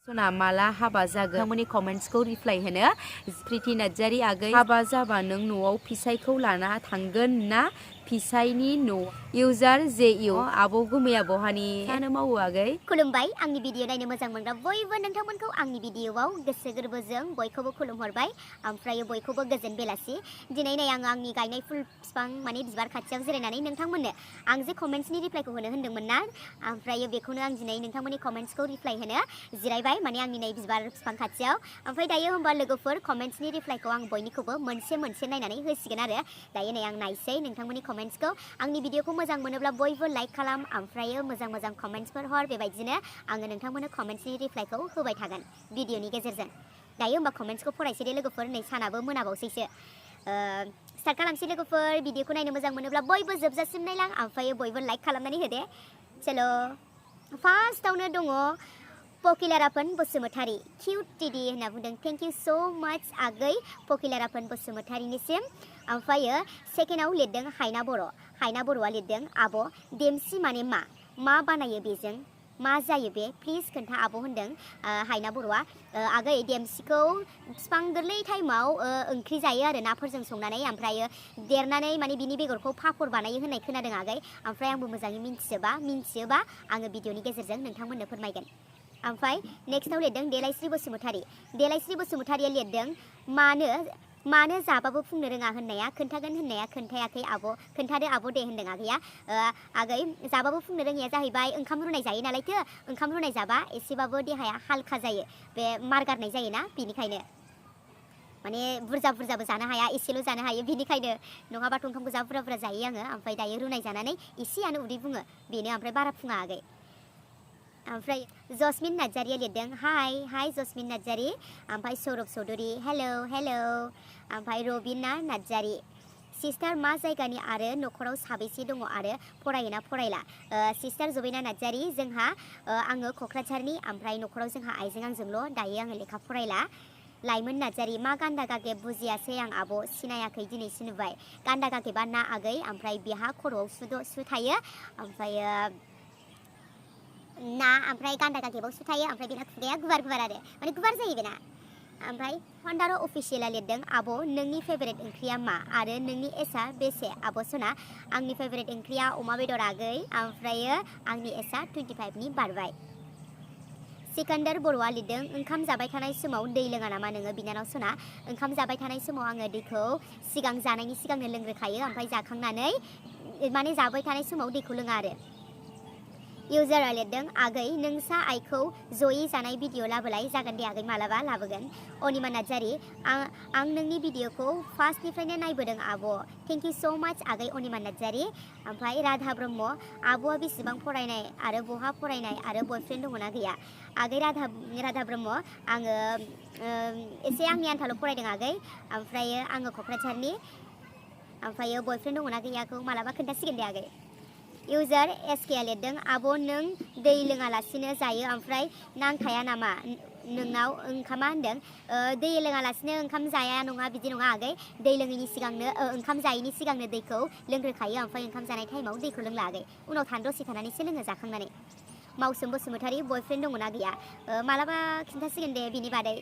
Sona माला हाबा जागोन नोंथांमोननि कमेन्ट्सखौ रिप्लाइ होनो प्रिति नार्जारी आगै हाबा जाबा नों न'आव फिसायखौ लाना थांगोन ना फिसायनि न' इउजार JU आब' गुमैया बहानि जानो मावो आगै खुलुमबाय आंनि भिडिअ नायनो मोजां मोनग्रा बयबो नोंथांमोनखौ आंनि भिडिअआव गोसो गोरबोजों बयखौबो खुलुमहरबाय ओमफ्राय बयखौबो गोजोन बेलासि दिनै नै आङो आंनि गायनाय फुल बिफां माने बिबार खाथियाव जिरायनानै नोंथांमोननो आं जे कमेन्ट्सनि रिप्लाइखौ होनो होन्दोंमोन ना ओमफ्राय बेखौनो आं दिनै नोंथांमोननि कमेन्ट्सखौ रिप्लाइ होनो जिरायबाय माने आंनि नै बिबार बिफां खाथियाव ओमफ्राय दायो होमबा लोगोफोर कमेन्ट्सनि रिप्लाइखौ आं बयनिखौबो मोनसे मोनसे नायनानै होसिगोन आरो दायो नै आं नायसै नोंथांमोननि कमेन्ट्सखौ आंनि भिडिअखौ मोजां मोनोब्ला बयबो लाइक खालाम ओमफ्राय मोजां मोजां कमेन्ट्सफोर हर बेबायदिनो आङो नोंथांमोननो कमेन्ट्सनि रिप्लाइखौ होबाय थागोन भिडिअनि गेजेरजों दायो होमबा कमेन्ट्सखौ फरायसै दे लोगोफोर नै सानाबो मोनाबावसैसो स्टार्ट खालामसै लोगोफोर भिडिअखौ नायनो मोजां मोनोब्ला बयबो जोबजासिम नायलां ओमफ्राय बयबो लाइक खालामनानै होदे चलो फार्स्टआवनो दङ पकिलारापन बसुमतारी किउट टिडि होनना बुंदों थेंक इउ सो माच आगै पकिलारापन बसुमतारीनिसिम ओमफ्रायो सेकेन्डआव लिरदों हायना बर'आ लिरदों आब' देमसि माने मा बानायो बेजों मा जायो बे प्लिज खोन्था आब' होनदों हायना बर'आ आगै देमसिखौ बिफां गोरलै टाइमाव ओंख्रि जायो आरो नाफोरजों संनानै ओमफ्रायो देरनानै माने बिनि बेगरखौ पापर बानायो होननाय खोनादों आगै ओमफ्राय आंबो मोजाङै मिन्थियोबा आङो भिडिअनि गेजेरजों नोंथांमोननो फोरमायगोन ओमफ्राय नेक्स्टआव लिरदों देलायस्रि बसुमतारीया लिरदों मानो जाबाबो बुंनो रोङा होननाया खोन्थागोन होननाया खोन्थायाखै आब' खोन्थादो आब' दे होनदों आगैया आगै जाबाबो बुंनो रोङिया जाहैबाय ओंखाम रुनाय जायो नालायथो ओंखाम रुनाय जाबा एसेबाबो देहाया हालखा जायो बे मार गारनाय जायोना बेनिखायनो माने बुरजाबो जानो हाया एसेल' जानो हायो बेनिखायनो नङाबाथ' ओंखामखौ जा बुरजा जायो आङो ओमफ्राय दायो रुनाय जानानै एसेयानो उदै बुङो बेनो ओमफ्राय बारा फुङा आगै ओमफ्राय जसमिन नार्जारिया लिरदों हाय जसमिन नार्जारी ओमफ्राय सौरभ चौधुरी हेलौ ओमफ्राय रबिना नार्जारी सिस्टार मा जायगानि आरो न'खराव साबेसे दङ आरो फरायोना फरायला सिस्टार जबिना नार्जारी जोंहा आङो क'क्राझारनि ओमफ्राय न'खराव जोंहा आइजों आंजोंल' दायो आङो लेखा फरायला लाइमोन नार्जारी मा गान्दा गागेब बुजियासै आं आब' सिनायाखै दिनैसो नुबाय गान्दा गागेबा ना आगै ओमफ्राय बेहा खर'आव सु थायो ओमफ्रायो ना ओमफ्राय गान्दा गागेबाव सु थायो ओमफ्राय बेना खुगाया गुवार आरो माने गुवार जायो बेना ओमफ्राय हन्डार' अफिसियेला लिरदों आब' नोंनि फेभरेट ओंख्रिया मा आरो नोंनि एजआ बेसे आब' सना आंनि फेभरेट ओंख्रिया अमा बेदर आगै ओमफ्रायो आंनि एजआ 25नि बारबाय सिकान्दार बर'आ लिरदों ओंखाम जाबाय थानाय समाव दै लोङा नामा नोङो बिनानाव सना ओंखाम जाबाय थानाय समाव आङो दैखौ जानायनि सिगांनो लोंग्रोखायो ओमफ्राय जाखांनानै माने जाबाय थानाय समाव दैखौ लोङा आरो इउजारा लिरदों आगै नोंसा आइखौ जयै जानाय भिडिअ लाबोलाय जागोन दे आगै मालाबा लाबोगोन अनिमा नार्जारी आं नोंनि भिडिअखौ फार्स्टनिफ्रायनो नायबोदों आब' थेंक इउ सो माच आगै अनिमा नार्जारी ओमफ्राय राधा ब्रह्म आब'आ बेसेबां फरायनाय आरो बहा फरायनाय आरो बयफ्रेन्ड दङना गैया आगै राधा ब्रह्म आङो एसे आंनि आन्थाल' फरायदों आगै ओमफ्रायो आङो क'क्राझारनि ओमफ्रायो बयफ्रेन्ड दङना गैयाखौ मालाबा खोन्थासिगोन दे आगै इउजार एसकेआ लिरदों आब' नों दै लोङालासिनो जायो ओमफ्राय नांखाया नामा नोंनाव ओंखामा होनदों दै लोङालासिनो ओंखाम जाया नङा बिदि नङा आगै दै लोङैनि सिगांनो ओंखाम जायैनि सिगांनो दैखौ लोंग्रोखायो ओमफ्राय ओंखाम जानाय टाइमाव दैखौ लोंला आगै उनाव दसे थानानैसो लोङो जाखांनानै मावसोम बसुमतारी बयफ्रेन्ड दङना गैया मालाबा खिन्थासिगोन दे बिनि बादै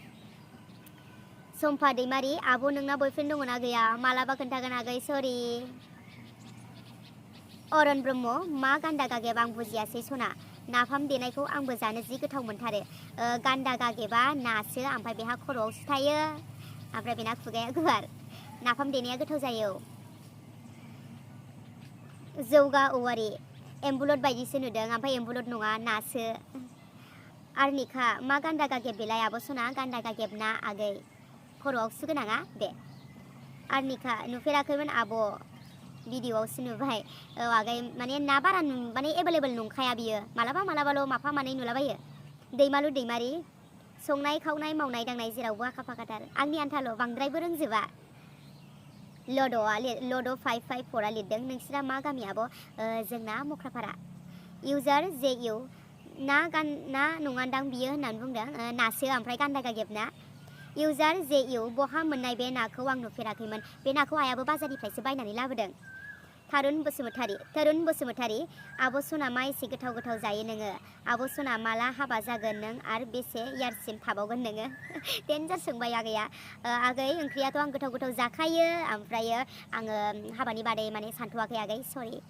सम्फा दैमारि आब' नोंना बयफ्रेन्ड दङना गैया मालाबा खोन्थागोन आगै सरि अरन ब्रह्म मा गान्दा गागेब आं बुजियासै सना नाफाम देनायखौ आंबो जानो जि गोथाव मोनथारो गान्दा गागेबा नासो ओमफ्राय बेहा खर'आव सु थायो ओमफ्राय बेना खुगाया गुवार नाफाम देनाया गोथाव जायो जौगा औवारि एम्बुलद बायदिसो नुदों ओमफ्राय एम्बुलद नङा नासो आर्निका मा गान्दा गागेब बेलाय आब' सना गान्दा गागेब ना आगै खर'आव सु गोनाङा बे आर्निका नुफेराखैमोन आब' भिडिअआवसो नुबाय आगै माने ना बारा माने एभेलेबल नंखाया बियो मालाबाल' माफा मानै नुलाबायो दैमालु दैमारि संनाय खावनाय मावनाय दांनाय जेरावबो आखा फाखाथार आंनि आन्थाल' बांद्रायबो रोंजोबा लड' 554आ लिरदों नोंसोरा मा गामि आब' जोंना मख्रापारा इउजार JU ना नङादां बियो होननानै बुंदों नासो ओमफ्राय गान्दा गागेब ना इउजार JU बहा मोननाय बे नाखौ आं नुफेराखैमोन बे नाखौ आयाबो बाजारनिफ्रायसो बायनानै लाबोदों थारुन बसुमतारी आब' सना मा एसे गोथाव गोथाव जायो नोङो आब' सना माला हाबा जागोन नों आरो बेसे यारसिम थाबावगोन नोङो देन्जार सोंबाय आगैया आगै ओंख्रियाथ' आं गोथाव गोथाव जाखायो ओमफ्रायो आङो हाबानि बादै माने सानथ'वाखै आगै सरि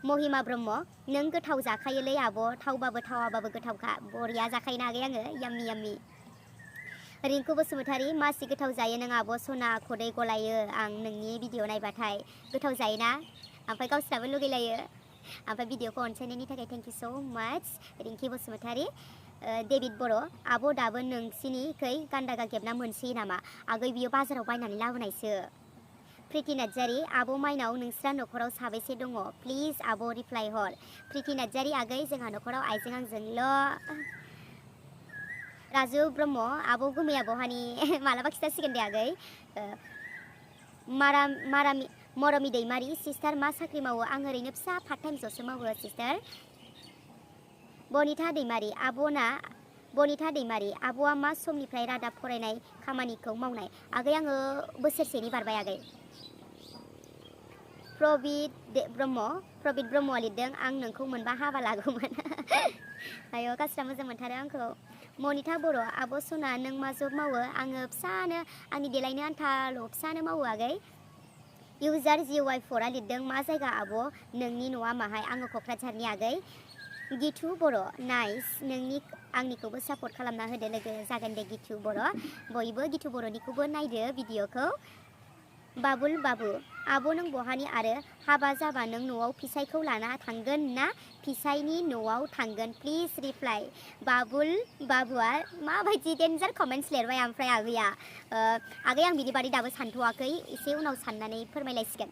महिमा ब्रह्म नों गोथाव जाखायोलै आब' थावबाबो थावाबाबो गोथावखा बरिया जाखायोना आगै आङो याम्मि याम्मि रिंकु बसुमतारी मासि गोथाव जायो नों आब' सना खदै गलायो आं नोंनि भिडिअ नायबाथाय गोथाव जायोना ओमफ्राय गावस्राबो लुगैलायो ओमफ्राय भिडिअखौ अनसायनायनि थाखाय थेंक इउ स' माच रिंकि बसुमतारी डेभिड बर' आब' दाबो नोंसिनिखै गान्दा गागेबना मोनसोयो नामा आगै बियो बाजाराव बायनानै लाबोनायसो प्रिति नार्जारी आब' माइनाव नोंस्रा न'खराव साबेसे दङ प्लिज आब' रिप्लाइ हर प्रिति नार्जारी आगै जोंहा न'खराव आइजों आंजोंल' राजु ब्रह्म आब' गुमैया बहानि मालाबा खिथासिगोन दे आगै मरमि दैमारि सिस्टार मा साख्रि मावो आं ओरैनो फिसा पार्ट टाइम जबसो मावो सिस्टार बनिता दैमारि आब'आ मा समनिफ्राय रादाब फरायनाय खामानिखौ मावनाय आगै आङो बोसोरसेनि बारबाय आगै प्रबित ब्रह्मआ लिरदों आं नोंखौ मोनबा हाबा लागौमोन आयो गासिबा मोजां मोनथारो आंखौ मनिता बर' आब' सना नों मा जब मावो आङो फिसानो आंनि देलायनो आन्थाल' फिसानो मावो आगै इउजार GY4 लिरदों मा जायगा आब' नोंनि न'आ माहाय आङो क'क्राझारनि आगै गिथु बर' नाइस नोंनि आंनिखौबो सापर्ट खालामना होदो लोगो जागोन दे गिथु बर' बयबो गिथु बर'निखौबो नायदो भिडिअखौ बाबुल बाबु आब' नों बहानि आरो हाबा जाबा नों न'आव फिसायखौ लाना थांगोन ना फिसायनि न'आव थांगोन प्लिज रिप्लाइ बाबुल बाबुआ माबायदि डेन्जार कमेन्ट्स लिरबाय ओमफ्राय आगैया आगै आं बिनि बादै दाबो सानथ'वाखै एसे उनाव साननानै फोरमायलायसिगोन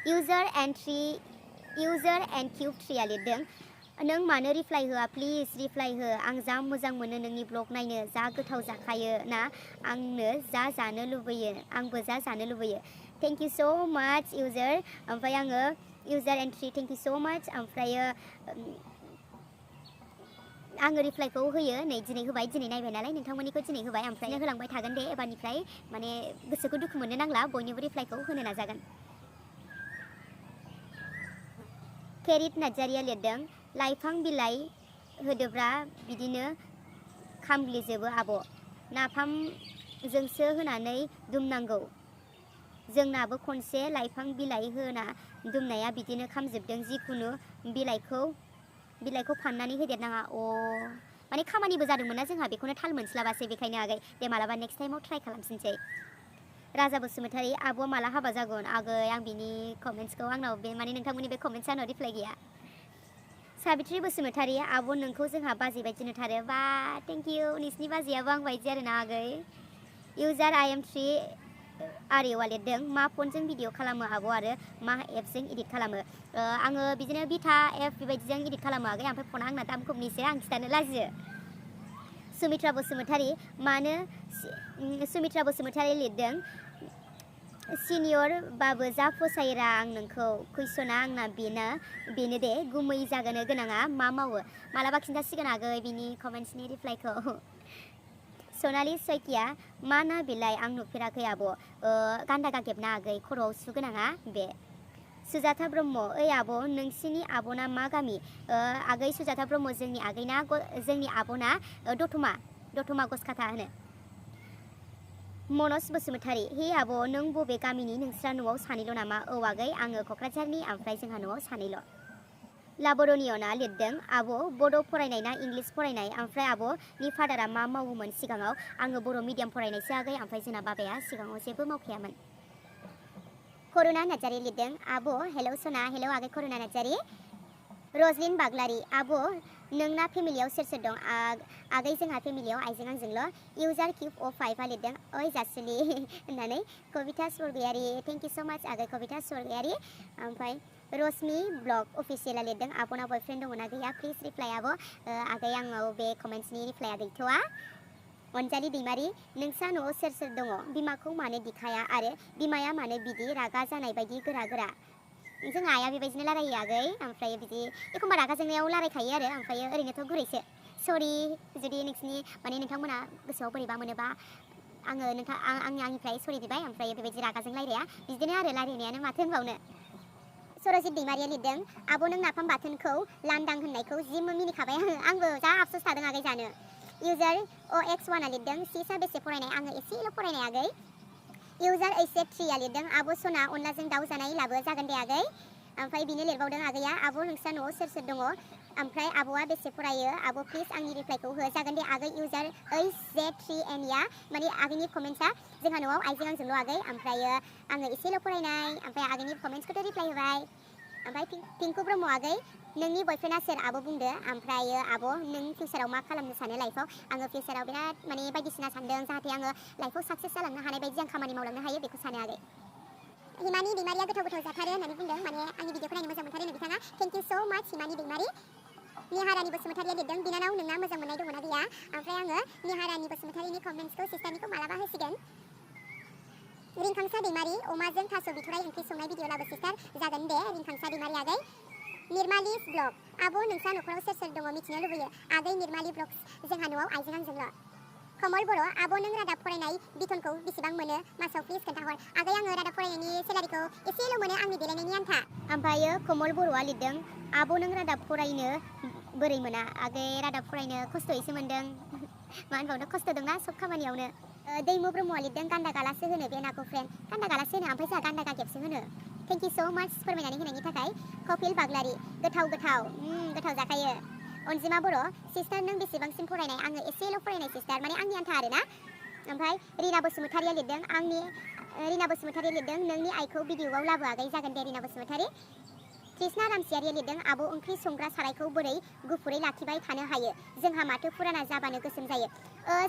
इउजार एन्ड किउब 3 लिरदों नों मानो रिप्लाइ होआ प्लिज रिप्लाइ हो आं जा मोजां मोनो नोंनि ब्लग नायनो जा गोथाव जाखायो ना आंबो जा जानो लुबैयो थेंक इउ स' माच इउजार ओमफ्राय आङो इउजार एन्ट्रि थेंक इउ स' माच ओमफ्रायो आङो रिप्लाइखौ होयो नै दिनै होबाय दिनै नायबाय नालाय नोंथांमोननिखौ दिनै होबाय ओमफ्राय होलांबाय थागोन दे एबारनिफ्राय माने गोसोखौ दुखु मोननो नांला बयनिबो रिप्लाइखौ होनो नाजागोन केरित नार्जारिया लिरदों लाइफां बिलाइ होदोब्रा बिदिनो खामग्लिजोबो आब' नाफामजोंसो होनानै दुमनांगौ जोंनाबो खनसे लाइफां बिलाइ होना दुमनाया बिदिनो खामजोबदों जिखुनु बिलाइखौ फाननानै होदेरनाङा माने खामानिबो जादोंमोन ना जोंहा बेखौनो थाल मोनस्लाबासै बेखायनो आगै दे मालाबा नेक्स्ट टाइमाव ट्राइ खालामफिनसै राजा बसुमतारी आब'आ माला हाबा जागोन आगै आं बिनि कमेन्ट्सखौ आंनाव बे माने नोंथांमोननि बे कमेन्ट्स आंनाव रिप्लाइ गैया साबित्रि बसुमतारी आब' नोंखौ जोंहा बाजै बायदि नुथारो बा थेंक इउ नोंसिनि बाजैयाबो आं बायदि आरोना आगै इउजार IM3 आरिवा लिरदों मा फनजों भिडिअ खालामो आब' आरो मा एपजों इडिट खालामो आङो बिदिनो बिथा एप बेबायदिजों इडिट खालामो आगै ओमफ्राय फना आंना दाम खमनिसो आं खिथानो लाजियो सुमित्रा बसुमतारी लिरदों सिनियर बाबो जा फसायरा आं नोंखौ कुइसना आंना बेनो दे गुमै जागोनो गोनाङा मा मावो मालाबा खिन्थासिगोन आगै बिनि कमेन्ट्सनि रिप्लाइखौ सनालि सयकिया मा ना बिलाइ आं नुफेराखै आब' गान्दा गागेबना आगै खर'आव सु गोनाङा बे सुजाता ब्रह्म ओइ आब' नोंसिनि आब'ना मा गामि आगै सुजाता ब्रह्म जोंनि आब'ना दतमा गसखाथा होनो मनज बसुमतारी हे आब' नों बबे गामिनि नोंस्रा न'आव सानैल' नामा औ आगै आङो क'क्राझारनि ओमफ्राय जोंहा न'आव सानैल' लाबरनियना लिरदों आब' बड' फरायनाय ना इंलिस फरायनाय ओमफ्राय आब'नि फादारा मा मावोमोन सिगाङाव आङो बर' मिडियाम फरायनायसो आगै ओमफ्राय जोंना बाबाया सिगाङाव जेबो मावखायामोन करुणा नार्जारी लिरदों आब' हेलौ सना हेलौ आगै करुणा नार्जारी रजलिन बाग्लारी आब' नोंना फेमिलियाव सोर सोर दं आगै जोंहा फेमिलियाव आइजों आंजोंल' इउजार किउब 5 लिरदों ओइ जासुलि होननानै कबिता स्वर्गयारी थेंक इउ स' माच आगै कबिता स्वर्गयारी ओमफ्राय रश्मि ब्लग अफिसियेला लिरदों आब'ना बयफ्रेन्ड दङना गैया प्लिज रिप्लाइ आब' आगै आंनाव बे कमेन्ट्सनि रिप्लाइआ गैथ'वा अनजालि दैमारि नोंस्रा न'आव सोर सोर दङ बिमाखौ मानो दिखाया आरो बिमाया मानो बिदि रागा जानाय बायदि गोरा जोंहा आइया बेबायदिनो रायलायो आगै ओमफ्राय बिदि एखमबा रागा जोंनायाव रायलायखायो आरो ओमफ्राय ओरैनोथ' गुरैसो सरि जुदि नोंसिनि माने नोंथांमोना गोसोआव बोरैबा मोनोबा आङो नोंथां आंनिफ्राय सरि बिबाय ओमफ्राय बेबायदि रागाजों रायलाया बिदिनो आरो रायलायनायानो माथो होनबावनो सरजित दैमारिया लिरदों आब' नों नाफाम बाथोनखौ लांदां होननायखौ जि मिनिखाबाय आंबो जा आफसोस थादों आगै जानो इउजार OX1 आ लिरदों सिसा बेसे फरायनाय आङो एसेल' फरायनाय आगै इउजार HZ3 आ लिरदों आब' सना अनलाजों दाउ जानाय लाबो जागोन दे आगै ओमफ्राय बिनो लिरबावदों आगैया आब' नोंस्रा न'आव सोर सोर दङ ओमफ्राय आब'आ बेसे फरायो आब' प्लिज आंनि रिप्लाइखौ हो जागोन दे आगै इउजार HZ3N या माने आगैनि कमेन्ट्सआ जोंहा न'आव आइजों आंजोंल' आगै ओमफ्रायो आङो एसेल' फरायनाय ओमफ्राय आगैनि कमेन्ट्सखौथ' रिप्लाइ होबाय ओमफ्राय पिंकु ब्रह्म आगै नोंनि बयफ्रेन्डआ सोर आब' बुंदो ओमफ्रायो आब' नों फिउचाराव मा खालामनो सानो लाइफआव आङो फिउचाराव बिराद माने बायदिसिना सानदों जाहाथे आङो लाइफआव साक्सेस जालांनो हानाय बायदि आं खामानि मावलांनो हायो बेखौ सानो आगै हिमानि दैमारिया गोथाव जाथारो होननानै बुंदों माने आंनि भिडिअखौ नायनो मोजां मोनथारो बिथाङा थेंक इउ स' माच हिमानि दैमारि निहारानि बसुमतारिया लिरदों बिनानाव नोंना मोजां मोननाय दङना गैया ओमफ्राय आङो निहारानि बसुमतारिनि कमेन्ट्सखौ सिस्टारनिखौ मालाबा होसिगोन रिंखांसा दैमारि अमाजों थास' बिथराइ ओंख्रि संनाय भिडिअ लाबो सिस्टार जागोन दे रिंखांसा दैमारि आगै निर्मालिस ब्लग आब' नोंस्रा न'खराव सोर सोर दङ मिथिनो लुबैयो आगै निर्मालि ब्लग्स जोंहा न'आव आइजों आंजोंल' कमल बर' आब' नों रादाब फरायनाय बिथनखौ बेसेबां मोनो मासाव प्लिज खोन्थाहर आगै आङो रादाब फरायनायनि सेलारिखौ एसेल' मोनो आंनि देलायनायनि आन्था ओमफ्रायो कमल बर'आ लिरदों आब' नों रादाब फरायनो बोरै मोना आगै रादाब फरायनो खस्थ'यैसो मोनदों मा होनबावनो खस्थ' दंना सब खामानियावनो दैमु ब्रह्मआ लिरदों गान्दा गालासो होनो बे नाखौ फ्रेन्ड गान्दा गालासो होनो ओमफ्राय जोंहा गान्दा गागेबसो होनो थेंक इउ स' माच फोरमायनानै होनायनि थाखाय कपिल बाग्लारि गोथाव जाखायो अनजिमा बर' सिस्टार नों बेसेबांसिम फरायनाय आङो एसेल' फरायनाय सिस्टार माने आंनि आन्था आरोना ओमफ्राय रिना बसुमतारिया लिरदों नोंनि आइखौ भिडिअआव लाबो आगै जागोन दे रिना बसुमतारि कृष्णा रामसियारिया लिरदों आब' ओंख्रि संग्रा सारायखौ बोरै गुफुरै लाखिबाय थानो हायो जोंहा माथो फुराना जाबानो गोसोम जायो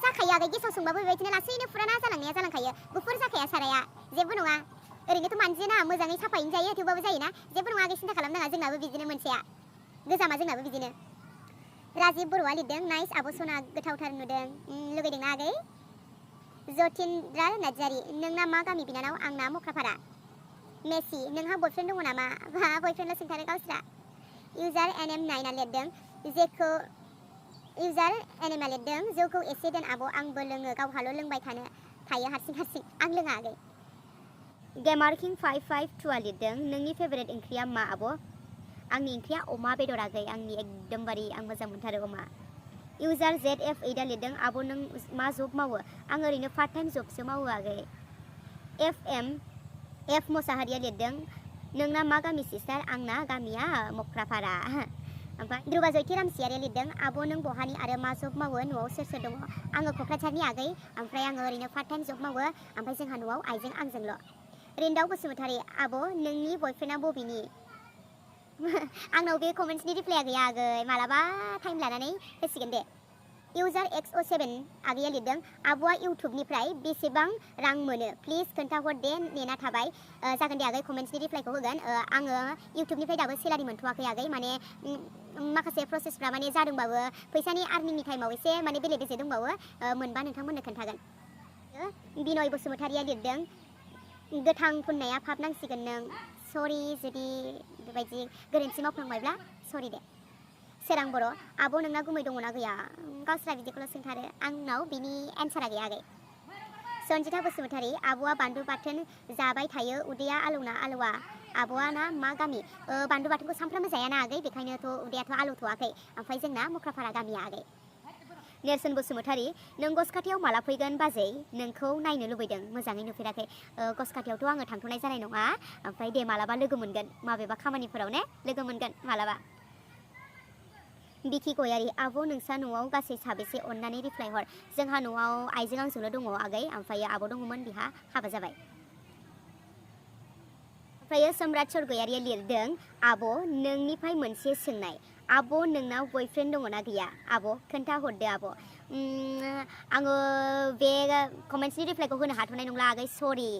जाखायो आगै गेसाव संबाबो बेबायदिनो लासैनो फुराना जालांनाया जालांखायो गुफुर जाखाया साराया जेबो नङा ओरैनोथ' मानजियोना मोजाङै साफायैनो जायो थेवबाबो जायोना जेबो नङा आगै सिन्था खालामनाङा जोंनाबो बिदिनो मोनसेया गोजामा जोंनाबो बिदिनो राजिब बर'आ लिरदों नाइस आब' सना गोथावथार नुदों लुगैदोंना आगै जतिन्द्रा नार्जारी नोंना मा गामि बिनानाव आंना मख्रापारा मेसि नोंहा बयफ्रेन्ड दङ नामा बा बयफ्रेन्डल' सोंथारो गावस्रा इउजार NM9 आ लिरदों जौखौ एसे दोन आब' आंबो लोङो गावहाल' लोंबाय थायो हारसिं आं लोङा आगै गेमार किं 552 आ लिरदों नोंनि फेभरेट ओंख्रिया मा आब' आंनि ओंख्रिया अमा बेदर आगै आंनि एकदमबारे आं मोजां मोनथारो अमा इउजार ZF8 आ लिरदों आब' नों मा जब मावो आं ओरैनो पार्ट टाइम जबसो मावो आगै F मोसाहारिया लिरदों नोंना मा गामि सिस्टार आंना गामिया मख्रापारा ओमफ्राय ध्रुबा जयथि रामसियारिया लिरदों आब' नों बहानि आरो मा जब मावो न'आव सोर सोर दङ आङो क'क्राझारनि आगै ओमफ्राय आङो ओरैनो पार्ट टाइम जब मावो ओमफ्राय जोंहा न'आव आइजों आंजोंल' रिन्दाव बसुमतारी आब' नोंनि बयफ्रेन्डआ बबेनि आंनाव बे कमेन्ट्सनि रिप्लाइआ गैया आगै मालाबा टाइम लानानै होसिगोन दे इउजार XO7 आगैया लिरदों आब'आ इउटुबनिफ्राय बेसेबां रां मोनो प्लिज खोन्थाहर दे नेना थाबाय जागोन दे आगै कमेन्ट्सनि रिप्लाइखौ होगोन आङो इउटुबनिफ्राय दाबो सेलारि मोनथ'वाखै आगै माने माखासे प्रसेसफ्रा माने जादोंबाबो फैसानि आर्निंनि टाइमाव एसे माने बेले बेजे दंबावो मोनबा नोंथांमोननो खोन्थागोन बिनय बसुमतारिया लिरदों गोथां फुननाया फाब नांसिगोन नों सरि जुदि बेबायदि गोरोन्थि मावफ्लांबायब्ला सरि दे सोरां बर' आब' नोंना गुमै दङना गैया गावस्रा बिदिखौल' सोंथारो आंनाव बिनि एन्सारा गैया आगै सन्जिता बसुमतारी आब'आ बानलु बाथोन जाबाय थायो उदैया आलौना आलौआ आब'आ ना मा गामि बानलु बाथोनखौ सानफ्रामबो जायाना आगै बेखायनोथ' उदैयाथ' आलौथ'वाखै ओमफ्राय जोंना मख्रापारा गामिया आगै नेरसोन बसुमतारी नों गसखाथियाव माला फैगोन बाजै नोंखौ नायनो लुबैदों मोजाङै नुफेराखै गसखाथियावथ' आङो थांथ'नाय जानाय नङा ओमफ्राय दे मालाबा लोगो मोनगोन माबेबा खामानिफोराव ने लोगो मोनगोन मालाबा बिखि गयारि आब' नोंसा न'आव गासै साबेसे अननानै रिप्लाइ हर जोंहा न'आव आइजों आंजोंल' दङ आगै ओमफ्राय आब' दङमोन बिहा हाबा जाबाय ओमफ्राय सम्राट सरगयारिया लिरदों आब' नोंनिफ्राय मोनसे सोंनाय आब' नोंनाव बयफ्रेन्ड दङना गैया आब' खोन्थाहरदो आब' आङो बे कमेन्ट्सनि रिप्लाइखौ होनो हाथ'नाय नंला आगै सरि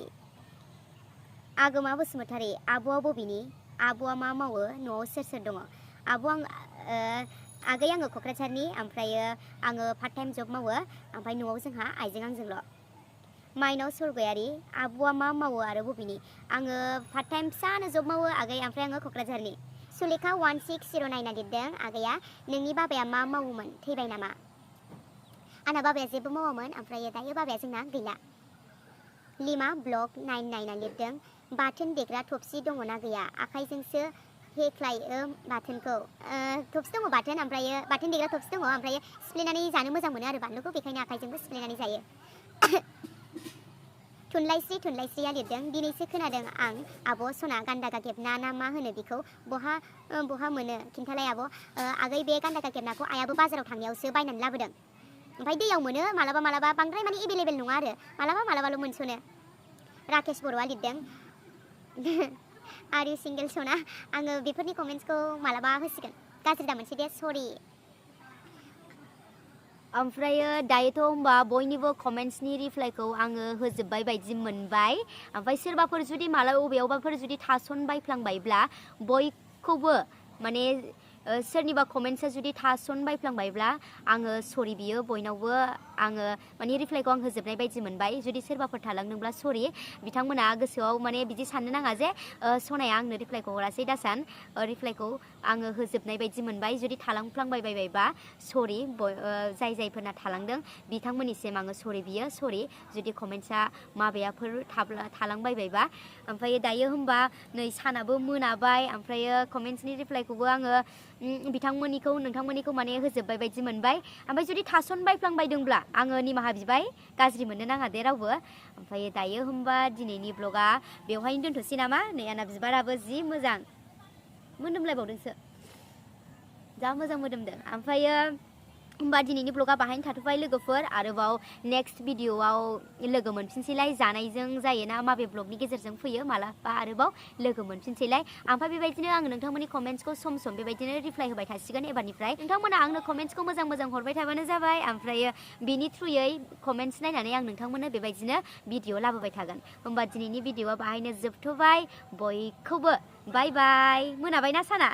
आगोमा बसुमतारी आब'आ बबेनि आब'आ मा मावो न'आव सोर सोर दङ आब' आगै आङो क'क्राझारनि ओमफ्रायो आङो पार्ट टाइम जब मावो ओमफ्राय न'आव जोंहा आइजों आंजोंल' माइनाव सरगयारि आब'आ मा मावो आरो बबेनि आङो पार्ट टाइम फिसानो जब मावो आगै ओमफ्राय आङो क'क्राझारनि सुलेखा 1609 लिरदों आगैया नोंनि बाबाया मा मावोमोन थैबाय नामा आंना बाबाया जेबो मावामोन ओमफ्राय दायो बाबाया जोंना गैला लिमा ब्लग 99 लिरदों बाथोन देग्रा थबसि दङना गैया आखाइजोंसो हेख्लायो बाथोनखौ थबसि दङ बाथोन ओमफ्राय बाथोन देग्रा थबसि दङ ओमफ्राय सिफ्लेनानै जानो मोजां मोनो आरो बानलुखौ बेखायनो आखाइजोंबो सिफ्लेनानै जायो थुनलाइस्रिया लिरदों दिनैसो खोनादों आं आब' सना गान्दा गागेबना ना मा होनो बेखौ बहा मोनो खिन्थालाय आब' आगै बे गान्दा गागेबनाखौ आयाबो बाजाराव थांनायावसो बायनानै लाबोदों ओमफ्राय दैयाव मोनो मालाबा बांद्राय माने एभेलेबेल नङा आरो मालाबाल' मोनस'नो राकेश बर'आ लिरदों आर इउ सिंगेल सना आङो बेफोरनि कमेन्ट्सखौ मालाबा होसिगोन गाज्रि दा मोनसे दे सरि ओमफ्रायो दायोथ' होमबा बयनिबो कमेन्ट्सनि रिप्लाइखौ आङो होजोब्बाय बायदि मोनबाय ओमफ्राय सोरबाफोर जुदि अबेयावबाफोर जुदि थासनबायफ्लांबायब्ला बयखौबो माने सोरनिबा कमेन्ट्सआ जुदि थासनबायफ्लांबायब्ला आङो सरि बियो बयनावबो आङो माने रिप्लाइखौ आं होजोबनाय बायदि मोनबाय जुदि सोरबाफोर थालांदोंब्ला सरि बिथांमोना गोसोआव माने बिदि साननो नाङा जे सनाया आंनो रिप्लाइखौ हरासै दासान रिप्लाइखौ आङो होजोबनाय बायदि मोनबाय जुदि थालांफ्लांबायबायबा सरि जायफोरना थालांदों बिथांमोननिसिम आङो सरि बियो सरि जुदि कमेन्ट्सआ माबायाफोर थालांबायबायबा ओमफ्राय दायो होमबा नै सानाबो मोनाबाय ओमफ्रायो कमेन्ट्सनि रिप्लाइखौबो आङो नोंथांमोननिखौ माने होजोबबाय बायदि मोनबाय ओमफ्राय जुदि थासनबायफ्लांबायदोंब्ला आङो निमाहा बिबाय गाज्रि मोननो नाङा दे रावबो ओमफ्राय दायो होमबा दिनैनि ब्लगा बेवहायनो दोनथ'सै नामा नै आंना बिबाराबो जि मोजां मोदोमलायबावदोंसो जा मोजां मोदोमदों ओमफ्रायो होमबा दिनैनि ब्लगा बाहायनो थाथ'बाय लोगोफोर आरोबाव नेक्स्ट भिडिअआव लोगो मोनफिनसैलाय जानायजों जायोना माबे ब्लगनि गेजेरजों फैयो मालाबा आरोबाव लोगो मोनफिनसैलाय ओमफ्राय बेबायदिनो आङो नोंथांमोननि कमेन्ट्सखौ सम बेबायदिनो रिप्लाइ होबाय थासिगोन एबारनिफ्राय नोंथांमोना आंनो कमेन्ट्सखौ मोजां हरबाय थाबानो जाबाय ओमफ्रायो बिनि थ्रुयै कमेन्ट्स नायनानै आं नोंथांमोननो बेबायदिनो भिडिअ लाबोबाय थागोन होमबा दिनैनि भिडिअआ बाहायनो जोबथ'बाय बयखौबो बाय बाय मोनाबायना साना